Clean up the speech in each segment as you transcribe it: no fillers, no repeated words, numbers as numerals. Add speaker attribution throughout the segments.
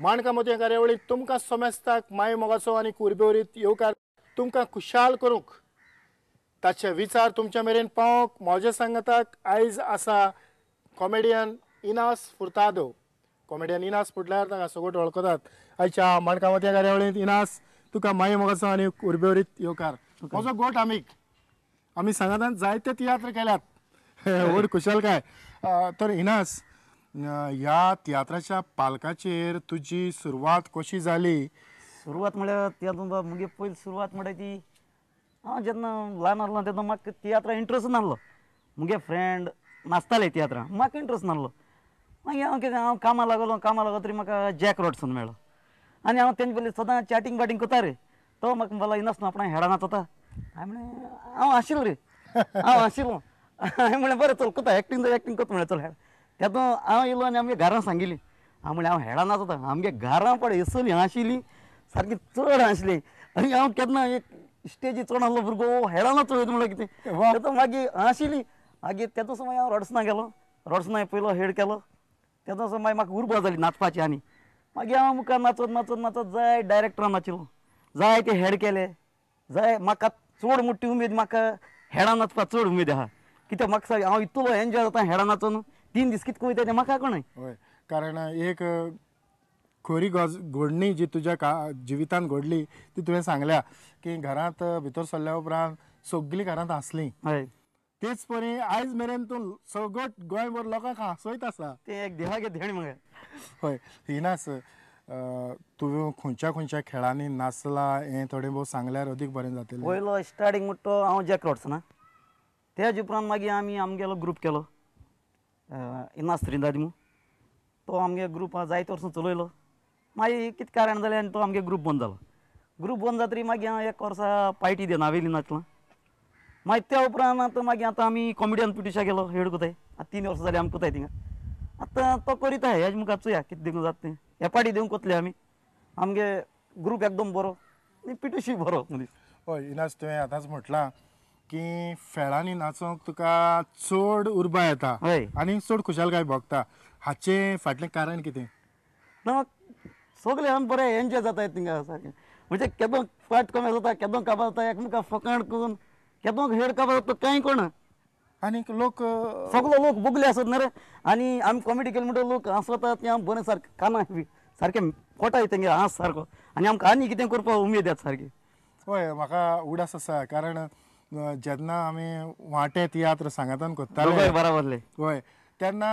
Speaker 1: माणका मोतयां कार्यावळींत तुमकां समेस्ताक माय मोगाचो आनी उर्बेवरीत येवकार. तुमकां खुशाल करूंक ताचे विचार तुमच्या मेरेन पावोवंक म्हज्या सांगाताक आयज आसा कॉमेडियन इनास फुर्तादो. कॉमेडियन इनास म्हटल्यार ताका सगळो वळखतात. आयच्या माणका मोतयां कार्यावळींत इनास तुका माय मोगाचो आनी उर्बेवरीत येवकार. म्हजो गोट आमीग, आमी सांगातान जायते तियात्र केल्यात, व्हड खुशालकाय. तर इनास, ह्या तियात्राच्या पालकाचेर तुजी सुरवात कशी जाली?
Speaker 2: सुरवात म्हळ्यार तियात्र मुगे पयली सुरवात म्हळ्यार ती हांव जेन्ना ल्हान आसलो तेन्ना म्हाका तियात्रा इंट्रस्ट नासलो. मुगे फ्रेंड नाचताले तियात्रां, म्हाका इंट्रस्ट नासलो. मागीर हांव कितें, हांव कामां लागलो, कामां लागलो तरी म्हाका जॅक रॉडसन मेळ्ळो आनी हांव तेंचे पयलीं सदां चॅटींग बाटींग करता रे. तो म्हाका म्हणपाक इनास न्हू आपणा हेडा नाचता. हांवें म्हणलें हांव आशिल्लो रे, हांव आशिल्लो. हांवें म्हणलें बरें चल करता, एक्टींग जाल्यार एक्टींग करता म्हणलें चल हेड. तेतून हांव येयलो आनी आमगे घरां सांगिली. हांव म्हणलें हांव हेडा नाचता. आमगे घरां पळय इसली हांशिल्ली, सारकी चड हांसली. आनी हांव केन्ना एक स्टेजी चड आसलो भुरगो हेडा नाचो वयता म्हणल्यार कितें, तेतून मागीर हांशिल्ली. मागीर तेतून मागीर हांव रॉडसना गेलो, रॉडसना पयलो हेड केलो. तेतून मागीर म्हाका उर्बा जाली नाचपाची. आनी मागीर हांव मुखार नाचत नाचत नाचत जाय डायरेक्टरान नाचिल्लो, जाय ते हेड केले. जाय म्हाका चड मोठी उमेद, म्हाका हेडा नाचपाक चड उमेद आहा. कित्याक म्हाका हांव इतलो एन्जॉय जाता हेडा नाचून. 3 दीस कितें वयता तें म्हाका कोणय.
Speaker 1: हय, कारण एक खरी घडणी जी तुज्या जिवितांत घडली ती तुवें सांगल्या की घरांत भितर सरल्या उपरांत सगळीं घरांत हांसलीं.
Speaker 2: हय,
Speaker 1: तेच परी आयज मेरेन तूं सगळो गोंयभर लोकांक हांसयत आसा.
Speaker 2: तें एक देवागे देण मगे.
Speaker 1: हय इनास, तुवें खंयच्या खंयच्या खेळांनी नाचला हें थोडें भोव सांगल्यार अदीक बरें जातलें.
Speaker 2: पयलो स्टार्टींग म्हणटा हांव जॅक रॉडसना. तेज उपरांत मागीर आमी आमगेलो ग्रूप केलो इनास त्रिंदाद म्हूण. तो आमगे ग्रूप जायते वर्सां चलयलो. मागीर कितें कारण जालें आनी तो आमगे ग्रूप बंद जालो. ग्रूप बंद जातरी मागीर हांव एक वर्सा पायटी दे नावेली नाचलां. मागीर त्या उपरांत आतां मागीर आतां आमी कॉमेडियन पिटुशा गेलो हेड कोताय. आतां 3 वर्सां जालीं आमी कोताय थिंगा. आतां तो करीत आहा, हेज मुखार चोया कितें दिवंक जाता तें. हे पाटी दिवंक कोतले आमी, आमगे ग्रूप एकदम बरो आनी पिटुशी बरो मनीस.
Speaker 1: हय इनास, तुवें आतांच म्हटलां की फेळांनी नाचोंक तुका चड उर्बा येता आनी चड खुशालकाय भोगता. हाचें फाटलें कारण कितें?
Speaker 2: ना सगळे आमी बरें एन्जॉय जाता थिंगा सारकें. म्हणजे केदो फाट कमी जाता, केदो काबार जाता, एकमेका फकाण करून केदो हेड काबार जाता कांय कोणा.
Speaker 1: आनीक लोक
Speaker 2: सगळो लोक बुगले आसत न्हय रे. आनी आमी कॉमेडी केली म्हणटकीर लोक हांसता, तें आमी बरें सारकें काना सारकें पोटाय तेंगे हांस सारको आनी आमकां आनी कितें करपाक उमेद येता सारकी.
Speaker 1: हय, म्हाका उडास आसा कारण जेन्ना आमी वांटे तियात्र सांगातान करताले
Speaker 2: बराबर,
Speaker 1: हय, तेन्ना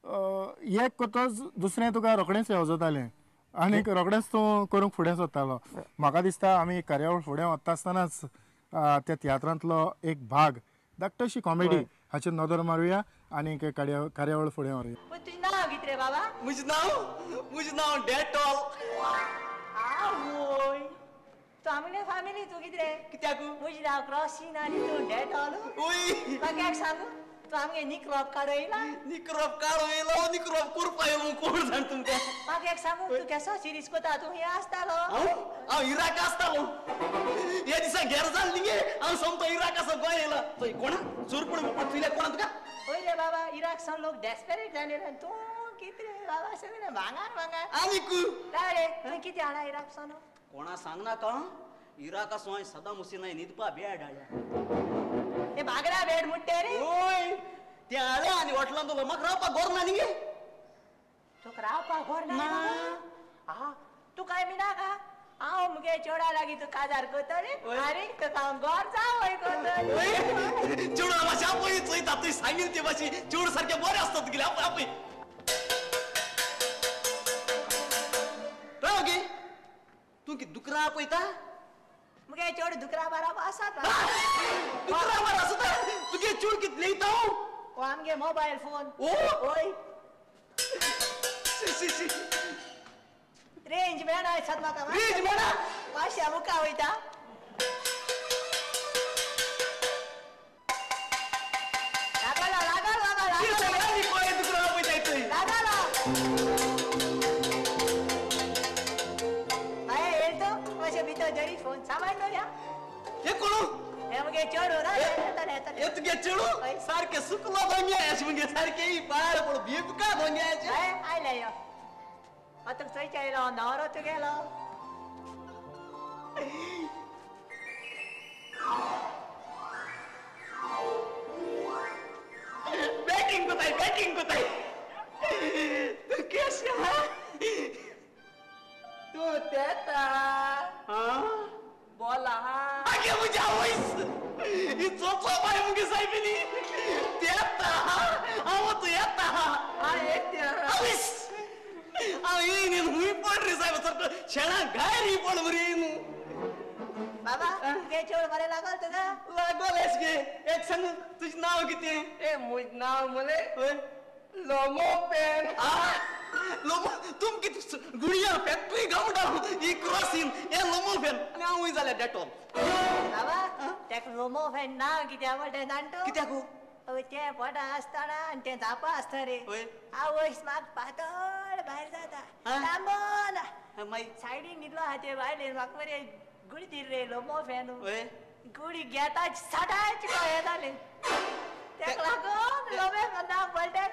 Speaker 1: एक करतच दुसरें तुका रोखडेंच येवजतालें आनीक रोखडेंच तूं करूंक फुडें सरतालो. म्हाका दिसता आमी कार्यावळ फुडें वता आसतनाच त्या तियात्रांतलो एक भाग धाकटशी कॉमेडी हाचेर नदर मारुया आनी कार्यावळ फुडें व्हरुया.
Speaker 3: तुजें नांव कितें रे बाबा?
Speaker 4: म्हजें नांव, म्हजें नांव डेटॉल.
Speaker 3: आवय, तूं आमगे फॅमिली तूं कितें रे?
Speaker 4: कित्याक?
Speaker 3: म्हजें नांव क्रॉसीन आनी तूं डेटॉल.
Speaker 4: ओय,
Speaker 3: म्हाका एक सांग, तूं आमगे निक्रोप काडूं येयला?
Speaker 4: निक्रोप काडूं येयलो, निक्रोप करपा येयलो, कोण जाण तुमकां.
Speaker 3: म्हाका एक सांगू, तूं केसो सिरीज कोता? तूं खंय आसतालो?
Speaker 4: हांव हांव इराक आसतालो. ह्या दिसा घेर जाल न्ही, हांव सोमतो इराक आसा गोंय येयला. थंय कोणा चोरपण बिरपण चुयल्या कोणा तुका?
Speaker 3: हय रे बाबा, इराक सावन लोक डेस्परेट जाले रे. तूं कितें रे बाबा, सगळें भांगार भांगार.
Speaker 4: आनीक
Speaker 3: राव रे, तुवें कितें हाडा इराक सावन?
Speaker 4: कोणा सांगनाका, इराक आसून हांवें सदां मुसीन न्हिदपा बेड हाडल्या.
Speaker 3: ते भागरा बेड म्हणटे रे?
Speaker 4: हय, ते हाडल्या आनी हॉटेलांत दवरलो. म्हाका रावपाक घोर ना न्ही गे.
Speaker 3: तुका रावपाक घोर ना? आ, तूं कांय मिनाका? हांव मुगे चेडा लागीं तूं काजार करतलें आनी तुका हांव घोर जावय करतलें.
Speaker 4: चेडू मातशें आपय चोयता, तुवें सांगिल्लें ते मातशें चेडू सारकें बरें आसता तुगेलें. आपय आपय राव गे, तूं कितें दुकरां आपयता?
Speaker 3: मुगे चेडू दुकरा बाराबर आसात.
Speaker 4: दुकरा बार आसता? तुगे चेडू कितें लयता?
Speaker 3: ओ आमगे मोबायल फोन.
Speaker 4: ओ
Speaker 3: ओय,
Speaker 4: शी शी शी,
Speaker 3: रेंज मेळना दिसत म्हाका.
Speaker 4: रेंज मेळना?
Speaker 3: मातशें मुखार वयता. लागलो लागलो बाबा, लागलो
Speaker 4: दुकरां आपयताय थंय.
Speaker 3: लागलो. हांवें येयलो तो मातशें भितर जरी फोन सामान दवरया.
Speaker 4: हे कोण?
Speaker 3: हे मुगे चेडू ना, येतलें येतलें.
Speaker 4: हे तुगे चेडू सारकें सुकलो दोंग्याचे मुगे, सारकें पाड पड भिपका दोंग्याचे.
Speaker 3: आयलें यो. आतां चोयचे आयलो न्हवरो तुगेलो.
Speaker 4: बॅटिंग कोताय बॅटिंग कोताय तूं केश
Speaker 5: तूं तेता बोला.
Speaker 4: आगे म्हज्या आवयस ही चोचो बाय मुगे सायबिनी तेता हांव तूं येता आवयस हांव येयन हुंय पड रे सायब सारको शेणा गायर ही पड बरी येयन.
Speaker 3: बाबा तुगे चेड बरें लागल तुका?
Speaker 4: लागोल गे. एक सांग तुजें नांव कितें?
Speaker 5: ए मुज नांव मुले लोमो पेन.
Speaker 4: लोमो तुम कितें गुडिया फॅक्टरी गावडा ही क्रॉसीन हे लोमो फॅन आनी हांवूय जाल्यार डेटॉल.
Speaker 3: बाबा तेका लोमो फॅन नांव कित्याक म्हणटा जाण तूं?
Speaker 4: कित्याक?
Speaker 3: तें पोटा आसतना आनी तें जापा आसता रे. आवयस म्हाका पातळ भायर जाता तांबोना सायडीन न्हिदलो आहा ते बायलेन म्हाका मरे गुडी दिली रे लोमो फॅन. गुडी घेता साठाची हें जालें तेका लागून लोमे फॅन नांव पडलें.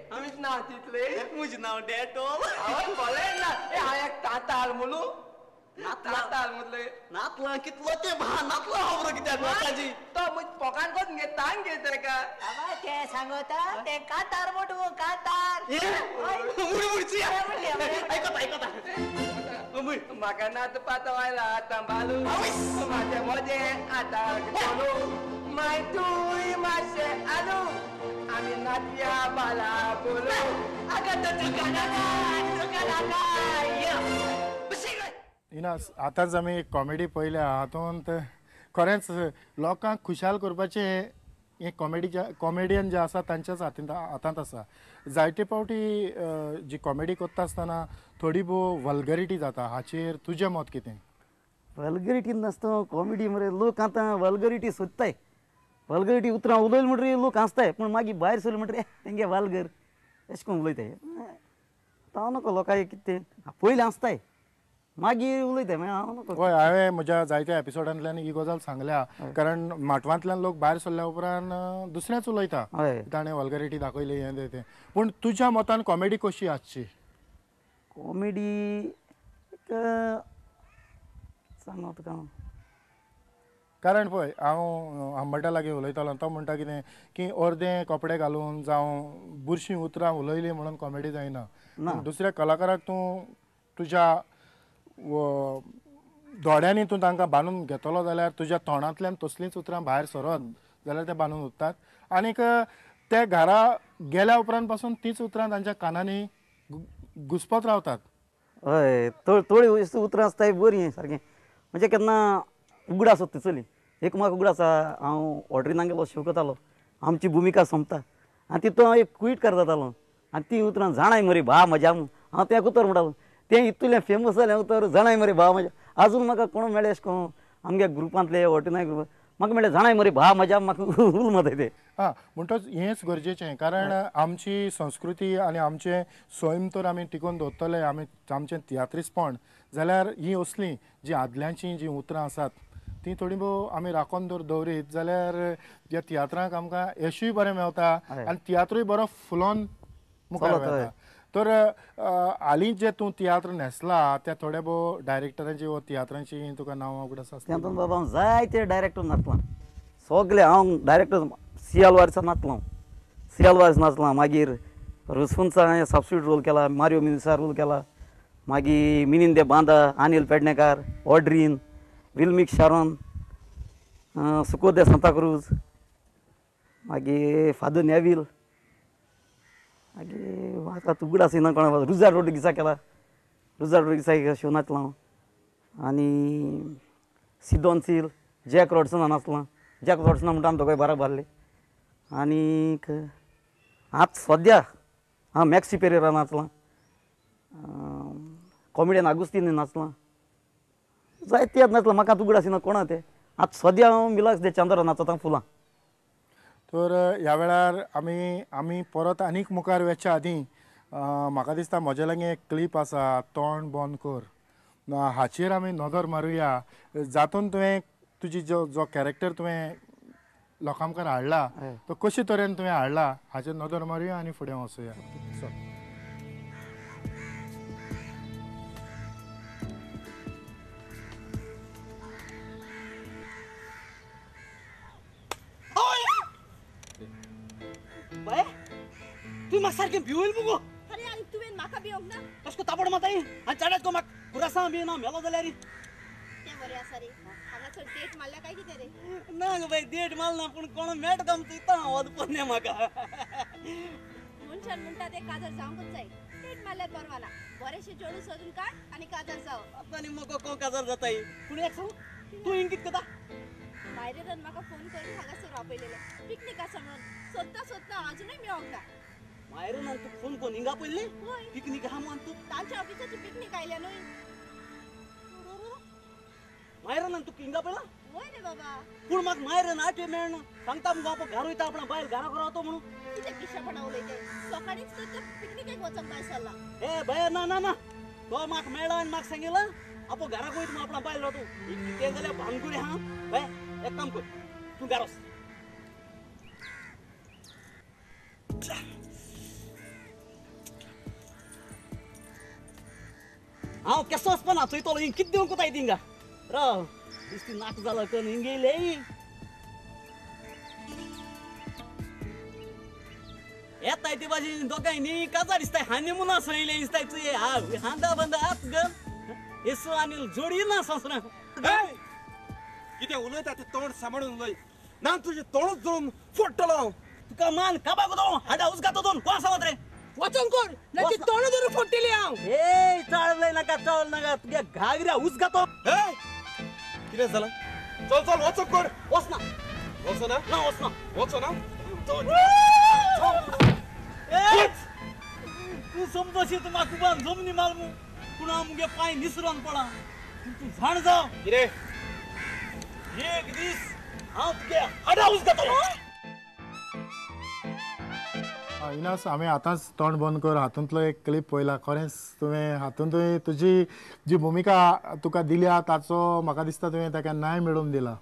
Speaker 5: तुजें नांव तितलें?
Speaker 4: म्हजें नांव डेटॉल.
Speaker 5: हांव कोलें ना. ए हांव एक ताताल मुलू नाताल मुतले
Speaker 4: नातलां कितलो ते भा नातलां खबर कित्याक नाताजी
Speaker 5: तो मुज पोकान कोत घे तांग घे तेका.
Speaker 3: बाबा तें सांगता तें कातार मोटू कातार.
Speaker 4: मुडी मुडची आयकता आयकता.
Speaker 5: म्हाका नात पातो आयला आतां बालू म्हाजे मोजे आतां चलू माय तूंय मातशें आलू आमी नातया बाला बोलू.
Speaker 3: आगो तुका नाका तुका नाका.
Speaker 1: इनास आतांच आमी एक कॉमेडी पळयल्या हातूंत खरेंच लोकांक खुशाल करपाचें हें कॉमेडीच्या कॉमेडियन जे आसा तांच्याच हातींत हातांत आसा. जायते फावटी जी कॉमेडी करता आसतना थोडी भोव वल्गरिटी जाता, हाचेर तुजें मत कितें?
Speaker 2: वल्गरिटी नासता कॉमेडी मरे लोक आतां वल्गरिटी सोदताय. वल्गरिटी उतरां उलयली म्हणटरीर लोक हांसताय पूण मागीर भायर सरले म्हणटरीर तेंगे वालगर अशें करून उलयताय. आतां हांव नको लोकांक कितें पयलीं हांसताय मागीर उलयताय मागीर हांव नको.
Speaker 1: हय हांवें म्हज्या जायत्या एपिसोडांतल्यान ही गजाल सांगल्या कारण माटवांतल्यान लोक भायर सरल्या उपरांत दुसरेंच उलयता ताणें वल्गरिटी दाखयली हें तें. पूण तुज्या मतान कॉमेडी कशी आसची?
Speaker 2: कॉमेडी एक सांगो तुका हांव
Speaker 1: कारण पळय हांव आंबटा लागीं उलयतालो तो म्हणटा कितें की अर्दे कपडे घालून जावं बुरशीं उतरां उलयलीं म्हणून कॉमेडी जायना. दुसऱ्या कलाकाराक तूं तुज्या दोळ्यांनी तूं तांकां बांदून घेतलो जाल्यार तुज्या तोंडांतल्यान तसलींच उतरां भायर सरत जाल्यार ते बांदून उरतात आनीक ते घरा गेल्या उपरांत पासून तीच उतरां तांच्या कानांनी घुसपत रावतात.
Speaker 2: हय थोडी उतरां आसताय बरीं सारकें म्हणजे केन्ना उगडास वता चली. एक म्हाका उगडास आसा हांव ऑड्रिनाक गेलो शो करतालो आमची भुमिका सोंपता आनी तितून हांव एक क्वीट करतालो आनी ती उतरां जाणाय मरे भा म्हज्या हांव तें उतर म्हणटालो तें इतलें फेमस जालें उतर जाणाय मरे भा म्हज्या. आजून म्हाका कोण मेळ्ळें अशें करून आमगे ग्रुपांतले ऑड्रिना ग्रुप म्हाका मेळ्ळें जाणाय मरे भा म्हज्या म्हाका उल मारता ते.
Speaker 1: आं म्हणटच हेंच गरजेचें कारण आमची संस्कृती आनी आमचें सैम तर आमी टिकोवन दवरतले आमी आमचें तियात्रिसपण जाल्यार हीं असलीं जीं आदल्यांचीं जीं उतरां आसात ती थोडी भोव आमी राखोन दवर दवरीत जाल्यार ह्या तियात्रांक आमकां यशूय बरें मेवता आनी तियात्रूय बरो फुलोन मुखार वता. तर हालींच जे तूं तियात्र न्हेसला त्या थोड्या भोव डायरेक्टरांची वा तियात्रांची तुका नांवां उगडास आसता?
Speaker 2: तातूंत बाबा हांव जायते डायरेक्टर नाचलां सगळे हांव डायरेक्टर सियाल वारसा नाचलो सियाल वारस नाचलां मागीर रुसफुन्सा हांवें सबस्टिट्यूट रोल केला मारियो मिनिसा रोल केला मागीर मिनीन दे बांदा अनिल पेडणेकार ऑड्रीन विल्मीक शारोन सुकोर दे सांताक्रूज मागीर फादर नेवील मागीर म्हाका उगडास येना कोणा रुजार रोड्रिगीसा केला रुजार रोड्रिगीसा शो नाचलां हांव आनी सिदोन सील जॅक रॉडसना नाचलां जॅक रॉडसना म्हणटा आमी दोगांय बाराबर आहले आनीक आतां सद्या हांव मॅक्सी पेरेरा नाचलां कॉमेडियन आगुस्तीन नाचलां जायते नाचलां म्हाका आतां उगडास येना कोणा ते. आतां सद्या हांव मिलाक्स दे चांदरा नाचता फुलां.
Speaker 1: तर ह्या वेळार आमी आमी परत आनीक मुखार वचच्या आदीं म्हाका दिसता म्हज्या लागीं एक क्लिप आसा तोंड बंद कर हाचेर आमी नदर मारुया. जातून तुवें तुजी जो जो कॅरेक्टर तुवें लोकां मुखार हाडला तो कशे तरेन तुवें हाडला हाचेर नदर मारुया आनी फुडें वचुया.
Speaker 4: म्हाका सारकें भिवयल मुगो.
Speaker 6: अरे आनी तुवें म्हाका भिवंक ना?
Speaker 4: कशें तापड माताय आनी चाड्यात गो म्हाका कुरासांव बी ना मेलो जाल्यार.
Speaker 6: तें बरें आसा रे, हांगासर डेट मारल्या काय कितें रे?
Speaker 4: ना गो बाय डेट मारना, पूण कोण मेट काम चोयता हांव पोन्ने म्हाका.
Speaker 6: मनशान म्हणटा तें काजार जावंकूच जाय, डेट मारल्यार परवा ना. बरेंशें चेडूं सोदून काड आनी काजार जाव.
Speaker 4: आतां आनी म्हाका कोण काजार जाताय? पूण एक सांग, तूं हिंग कितें करता?
Speaker 6: भायरेन म्हाका फोन करून हांगासर आपयलेलें, पिकनीक आसा म्हणून. सोदता सोदता अजुनूय मेळोंक ना.
Speaker 4: मायरन आनी तुका फोन करून हिंगा पयलें? पिकनीक आहा म्हणून तूं?
Speaker 6: तांच्या ऑफिसाची पिकनीक आयल्या न्हय.
Speaker 4: मायरन आनी तुका हिंगा पयला?
Speaker 6: वय रे बाबा.
Speaker 4: पूण म्हाका मायरन आठवे मेळना. सांगता मुगो आपो घार वयता, आपणा बायल घरा रावतो म्हणून.
Speaker 6: कितें पिशेपणां उलयते, सकाळींच तर तो पिकनिकेक वचोंक भायर सरला.
Speaker 4: ए बाय ना ना ना, तो म्हाका मेळ्ळा आनी म्हाका सांगिला आपो घराक वयता म्हूण आपणा बायल रावतो. कितें जाल्यार भानगुडी आहा. बाय एक काम कर, तूं घरा वच. हांव केसो वचपाना चोयतलो हिंग कितें दिवंक कोताय तिंगा. राव दिसती नाक जालो करून हिंग येयले. येताय ती भाजी दोगांय न्ही काजार दिसताय हानी मुना सयले दिसताय तुये हांदा बंदा आत गन येसो आनी जोडी ना संसरा.
Speaker 7: कितें उलयता तें तोंड सांबाळून उलय, ना तुजें तोंडूच जळून फोडटलो हांव.
Speaker 4: तुका मान काबाक दोन हाडा उजगातो दोन कोण सांगत रे?
Speaker 5: वचोन कोण ना ती तोंड धरून फोडटली हांव.
Speaker 4: ए चाळलय नाका चाळ नाका, तुगे घागऱ्या उजगातो.
Speaker 7: कितें जालां? चल चल वचोन कर.
Speaker 4: वचना
Speaker 7: वचना
Speaker 4: ना वचना
Speaker 7: वचना.
Speaker 4: तूं समजशी तूं म्हाका कुबान जमनी मार मू, पूण हांव मुगे पांय निसरोन पडा. तूं जाण जाव
Speaker 7: कितें
Speaker 4: एक दीस हांव तुगे हाडा उजगातलो.
Speaker 1: इनास, हांवें आतांच तोंड बंद कर हातूंतलो एक क्लिप पळयला. खरेंच तुवें हातूंत तुवें तुजी जी भुमिका तुका दिल्या ताचो म्हाका दिसता तुवें ताका न्याय मेळोवन दिला.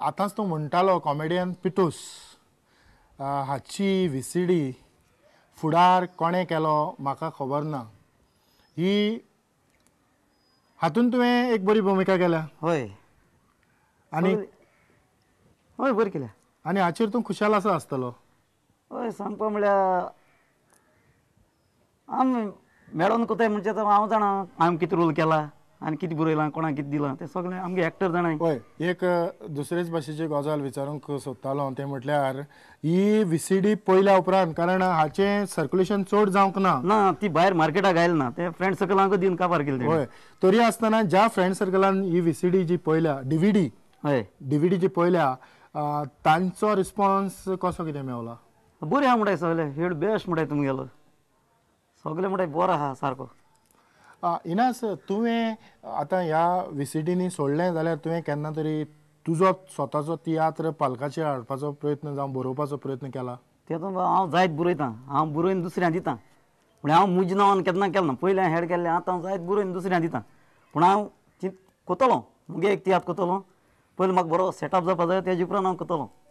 Speaker 1: आतांच तूं म्हणटालो कॉमेडियन पिटूस हाची व्हीसीडी फुडार कोणें केलो म्हाका खबर ना, ही हातूंत तुवें एक बरी भुमिका केल्या.
Speaker 2: हय
Speaker 1: आनी
Speaker 2: हय बरी केल्या
Speaker 1: आनी हाचेर तूं खुशाल आसा आसतलो.
Speaker 2: हय सांगपा म्हळ्यार आमी मेळोन कोताय म्हणजे हांव जाणा हांवें कितें रोल केला आनी कितें बरयलां, कोणाक कितें दिलां तें सगळें आमगे एक्टर जाणाय.
Speaker 1: हय एक दुसरेच भाशेची गजाल विचारूंक सोदतालो, तें म्हटल्यार ही व्हीसीडी पळयल्या उपरांत, कारण हाचें सर्कुलेशन चड जावंक ना,
Speaker 2: ना ती भायर मार्केटाक आयल ना, ते फ्रेंड सर्कलांक दिवन काबार केली.
Speaker 1: हय तरी आसतना ज्या फ्रेंड सर्कलान ही व्हीसीडी जी पळयल्या, डीव्हीडी,
Speaker 2: हय
Speaker 1: डीव्हीडी जी पळयल्या तांचो रिस्पॉन्स कसो कितें मेवला?
Speaker 2: बरें आहा म्हणटाय सगळे, हेड बेस्ट म्हणटाय तुमगेलो, सगळे म्हणटाय बरो आहा सारको.
Speaker 1: इनास, तुवें आतां ह्या व्हीसीडीनी सोडलें जाल्यार तुवें केन्ना तरी तुजो स्वताचो तियात्र पालकाचेर हाडपाचो प्रयत्न जावं बरोवपाचो प्रयत्न केला?
Speaker 2: तेतून हांव जायत बरयतां, हांव बरोवन दुसऱ्यां दितां, पूण हांव म्हज्या नांवान केन्ना केलें ना. पयलें हेड केल्लें, आतां हांव जायत बरोवन दुसऱ्यां दितां, पूण हांव कोतलो मुगे एक तियात्र कोतलो, पयलीं म्हाका बरो सेटअप जावपा जाय, तेजे उपरांत हांव कोतलो.